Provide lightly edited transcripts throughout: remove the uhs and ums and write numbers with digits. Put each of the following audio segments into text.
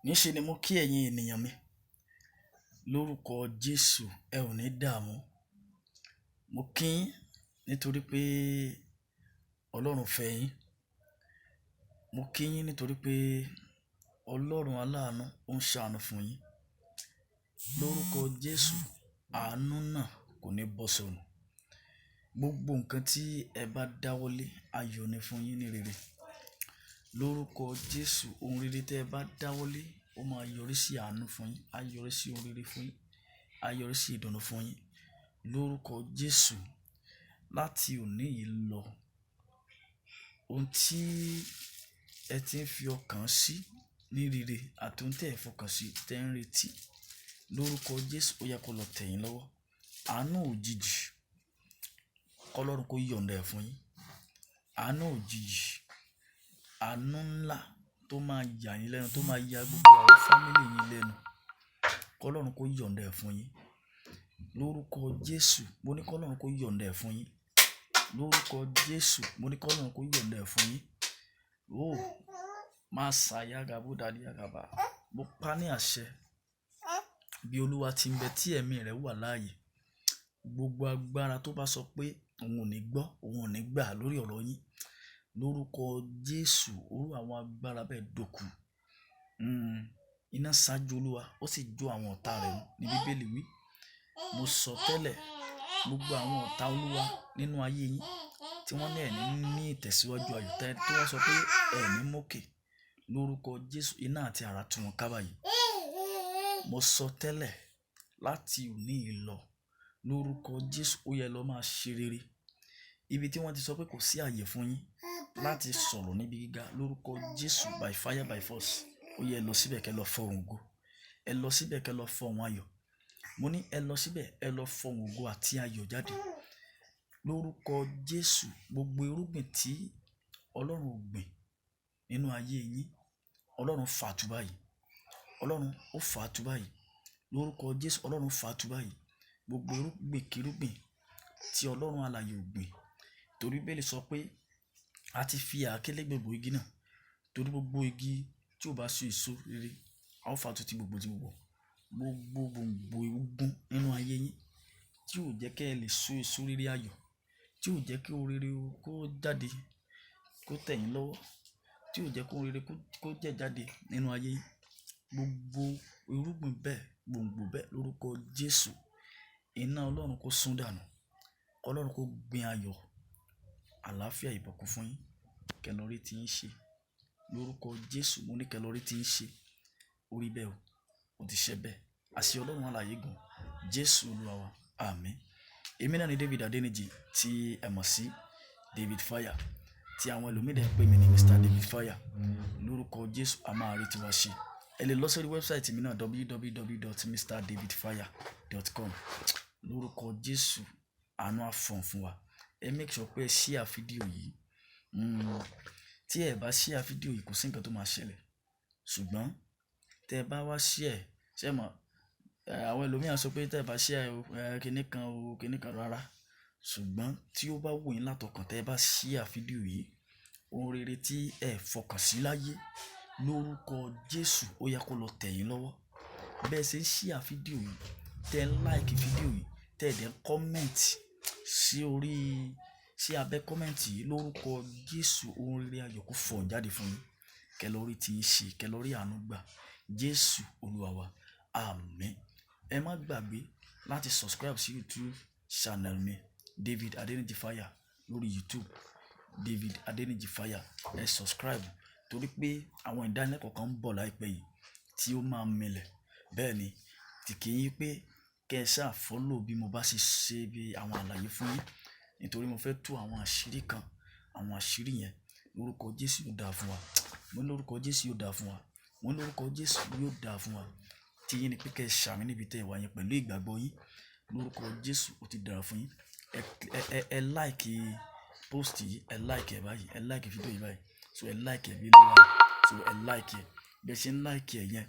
Níṣe ni mo kí ẹ̀yin ènìyàn mi. Lórúkọ Jésù, ẹ ò ní dààmú. Mo kí yín nítorí pé Ọlọ́run fẹ́ yín. Mo kí yín nítorí pé Ọlọ́run aláàánú ó ń ṣàánú fún yín. Lórúkọ Jésù, àánú náà kò ní bọ́ sọnù. Gbogbo nǹkan tí ẹ bá dáwọ́lé, ayọ̀ ni fún yín ní rere. Lórúkọ Jésù, ohun rere tí ẹ bá dáwọ́lé, ó máa yọrí sí àánú fún yín, á yọrí sí ohun rere fún yín, á yọrí sí ìdùnnú fún yín. Lórúkọ Jésù, láti òní yìí lọ, ohun tí ẹ ti ń fi ọkàn sí ní rere àti ohun tí ẹ fọkàn sí tí ẹ ń retí, lórúkọ Jésù, ó yẹ kó lọ tẹ̀ yín lọ́wọ́. Àánú òjijì, k'Ọlọ́run kó yọ̀ǹda ẹ̀ fún yín. Àánú òjijì, àánú ńlá tó máa yà yín lẹ́nu, tó máa ya gbogbo àwọn family yín lẹ́nu, k'Ọlọ́run kó yọ̀ǹda ẹ̀ fún yín. Lórúkọ Jésù, mo ní k'Ọlọ́run kó yọ̀ǹda ẹ̀ fún yín. Lórúkọ Jésù, mo ní k'Ọlọ́run kó yọ̀ǹda ẹ̀ fún yín. Oh, máa ṣàyàgàbó dàlíyàgàbá. Mo pa ní àṣẹ bí Olúwa ti ń bẹ tí ẹ̀mí rẹ̀ wà láàyè. Gbogbo agbára tó bá sọ pé òun ò ní gbọ́, òun ò ní gbà lórí ọ̀rọ̀ yín, lórúkọ Jésù, irú àwọn agbára bẹ́ẹ̀ dòkú. Iná ṣáájú Olúwa, ó sì jó àwọn ọ̀tá rẹ̀ run ní Bíbélì wí. Mo sọ tẹ́lẹ̀, gbogbo àwọn ọ̀tá Olúwa nínú ayé yín tí wọ́n ní ẹ̀ ní ní ìtẹ̀síwájú ayọ̀, tí wọ́n sọ pé ẹ̀ ní mókè, lórúkọ Jésù, iná àti àrá tú wọn ká báyìí. Mo sọ tẹ́lẹ̀ láti òní yìí lọ, lórúkọ Jésù, ó yẹ lọ máa ṣe rere. Ibi tí wọ́n ti sọ pé kò sí ààyè fún yín láti sọ̀rọ̀ níbi gíga, lórúkọ Jésù, by fire by force, ó yẹ lọ síbẹ̀ kí ẹ lọ fọhùn ògo. Ẹ lọ síbẹ̀ kí ẹ lọ fọhùn ayọ̀. Mo ní ẹ lọ síbẹ̀, ẹ lọ fọhùn ògo àti ayọ̀ jáde. Lórúkọ Jésù, gbogbo irúgbìn tí Ọlọ́run ò gbìn nínú ayé yín, Ọlọ́run fà tú báyìí. Ọlọ́run ó fà tú báyìí. Lórúkọ Jésù, Ọlọ́run fà tú báyìí. Gbogbo irúgbìn kírúgbìn tí Ọlọ́run alààyè ò gbìn, torí Bíbélì sọ pé a ti fi àáké lé gbogbo igi náà, torí gbogbo igi tí ò bá so èso rere, a ó fà tú ti gbogbo ti gbogbo. Gbogbo gbòǹgbò ogun nínú ayé yín tí ò jẹ́ kí ẹ lè so èso rere ayọ̀, tí ò jẹ́ kí ohun rere kó jáde, kó tẹ̀ yín lọ́wọ́, tí ò jẹ́ kí ohun rere kó jẹ́ jáde nínú ayé yín. Gbogbo irúgbìn bẹ́ẹ̀, gbòǹgbò bẹ́ẹ̀, lórúkọ Jésù, iná Ọlọ́run kó sún dànù. Ọlọ́run kó gbin ayọ̀, àlàáfíà, ìbùkún fún yín. Kẹ́ lọ rí tí ń ṣe. Lórúkọ Jésù, mo ní kẹ́ lọ rí tí ń ṣe. Ó rí bẹ́ẹ̀ o, ó ti ṣẹ bẹ́ẹ̀. Àṣẹ Ọlọ́run alààyè gùn. Jésù Olúwa wa. Àmín. Èmi náà ni David Adeniji tí ẹ mọ̀ sí David Fire, tí àwọn ẹlòmíì dẹ̀ ń pè mí ní Mr. David Fire. Lórúkọ Jésù, a máa rí tiwa ṣe. Ẹ lè lọ sórí website mi náà, www.mrdavidfire.com. Lórúkọ Jésù, àánú á fọ̀n fún wa. Ẹ make sure pé ẹ share fídíò yìí. Tí ẹ bá share fídíò yìí, kò sí nǹkan tó máa ṣẹlẹ̀. Ṣùgbọ́n tí ẹ bá wá share, ṣé ẹ mọ̀, àwọn ẹlòmíì á sọ pé tí ẹ bá share o, kíní kan o, kíní kan rárá. Ṣùgbọ́n tí ó bá wù yín látọkàn tí ẹ bá share fídíò yìí, ohun rere tí ẹ fọkàn sí láyé, lórúkọ Jésù, ó yẹ kó lọ tẹ̀ yín lọ́wọ́. Bẹ́ẹ̀ ṣe ń share fídíò yìí, tẹ ń like fídíò yìí, tẹ dẹ̀ ń comment sí orí, sí abẹ́ comment yìí, lórúkọ Jésù, ohun rere ayọ̀ kó fọ̀n jáde fún yín. Kẹ́ lọ rí tí ń ṣe, kẹ́ lọ rí àánú gbà. Jésù Olúwa wa. Àmín. Ẹ má gbàgbé láti subscribe sí YouTube channel mi, David Adeniji Fire, lórí YouTube, David Adeniji Fire. Ẹ subscribe torí pé àwọn ìdánilẹ́kọ̀ọ́ kan ń bọ̀ láìpẹ́ yìí tí ó máa milẹ̀. Bẹ́ẹ̀ ni, tí kì í pé kí ẹ ṣá follow bí mo bá ṣe ṣe bí àwọn àlàyé fún yín. Nítorí mo fẹ́ tú àwọn àṣírí kan, àwọn àṣírí yẹn, lórúkọ Jésù yóò dáa fún wa. Mo ní lórúkọ Jésù yóò dáa fún wa. Mo ní lórúkọ Jésù yóò dáa fún wa. Tí yín ni pé kí ẹ ṣàmì níbi tí ẹ wà yẹn pẹ̀lú ìgbàgbọ́ yín. Lórúkọ Jésù, ó ti dára fún yín. Ẹ like post yìí, ẹ like ẹ báyìí, ẹ like fídíò yìí báyìí. So ẹ like ẹ bí ilé báyìí. So ẹ like ẹ. Bí ẹ ṣe ń like ẹ yẹn,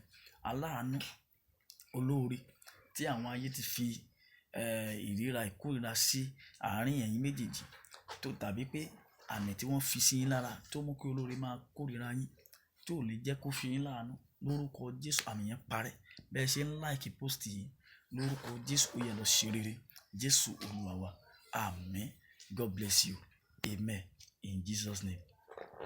aláàánú olóore tí àwọn ayé ti fi, ìríra ìkórìíra sí àárín ẹ̀yin méjèèjì tó tàbí pé àmì tí wọ́n fi sí yín lára tó mú kí olóore máa kórìíra yín, tí ò lè jẹ́ kó fi yín láàánú. Lórúkọ Jésù, àmì yẹn parẹ́. Bẹ́ẹ̀ ṣe ń like post yìí, lórúkọ Jésù, ó yá, lọ ṣe rere. Jésù Olúwa wa. Àmín. God bless you. Amen. In Jesus' name.